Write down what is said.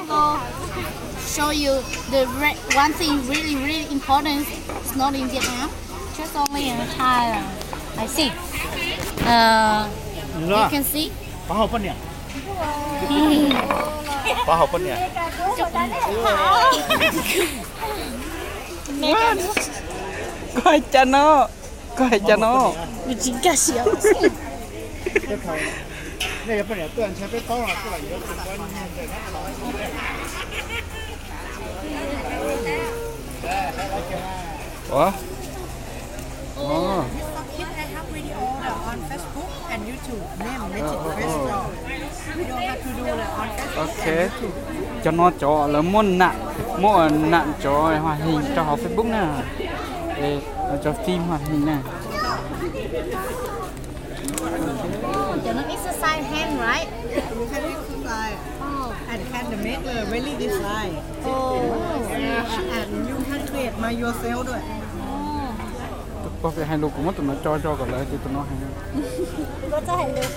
So, show you the re- one thing really, really important. It's not in Vietnam. Just only in Thailand. I see. Uh, you can see. Pab hau poj niam. Pab hau poj niam. Koj hais cas no? Koj hais cas no? Ua, ua, ok. Cov no cov lawv muab nam, muab nam cov hoạt hình rau hauv Facebook na. Cov phim hoạt hình na. Cov no exercise hand, right? You can exercise and can make the belly this size. Oh. And you can create by yourselfด้วย. Koj hais lus kuv muab tus no tso tso kom lawv tias tus no hais. Koj txhob hais lus.